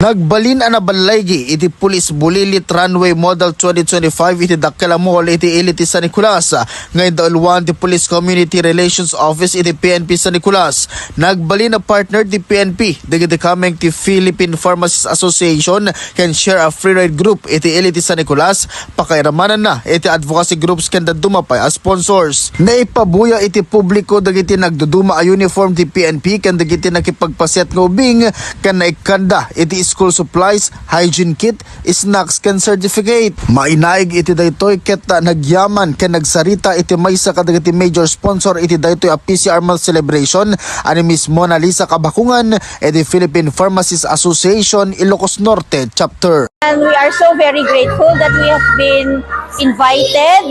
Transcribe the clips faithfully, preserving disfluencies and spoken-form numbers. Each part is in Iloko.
Nagbalin a naballaigi iti Police Bulilit Runway Model twenty twenty-five iti dakkel a mall iti ili ti San Nicolas nga indauluan ti Police Community Relations Office iti P N P San Nicolas. Nagbalin a partner ti P N P dagiti kameng ti Philippine Pharmacists Association ken Share a Free Ride Group iti ili ti San Nicolas, pakairamananna iti advocacy groups ken dadduma pay a sponsors. Naipabuya iti publiko dagiti nagduduma a uniform ti P N P ken dagiti nakipagpaset nga ubing ken naikkanda iti school supplies, hygiene kit, snacks ken certificate. Mainaig iti daytoy ket nagyaman ken nagsarita iti maysa kadagiti major sponsor iti daytoy a P C R Month celebration a ni Miss Mona Lisa Kabakungan iti Philippine Pharmacists Association Ilocos Norte Chapter. And we are so very grateful that we have been invited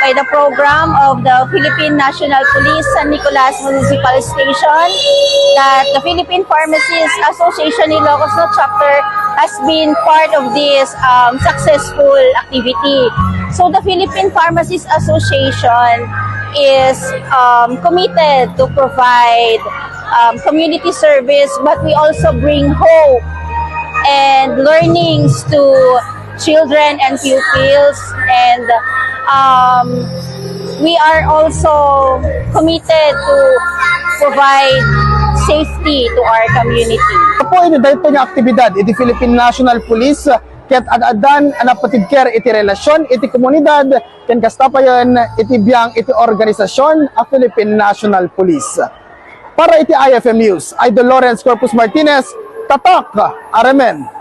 by the program of the Philippine National Police San Nicolas Municipal Station, that the Philippine Pharmacists Association Ilocos Norte Chapter has been part of this um, successful activity. So the Philippine Pharmacists Association is um, committed to provide um, community service, but we also bring hope and learnings to children and pupils, and um, we are also committed to provide safety to our community. Apo iti daytoy nga aktibidad iti Philippine National Police ket ad-addan a napatibker iti relasyon iti komunidad ken kasta payen iti biang iti organisasyon a Philippine National Police. Para iti I F M News, Idol Lawrence Corpus Martinez, Tatak, Aremen.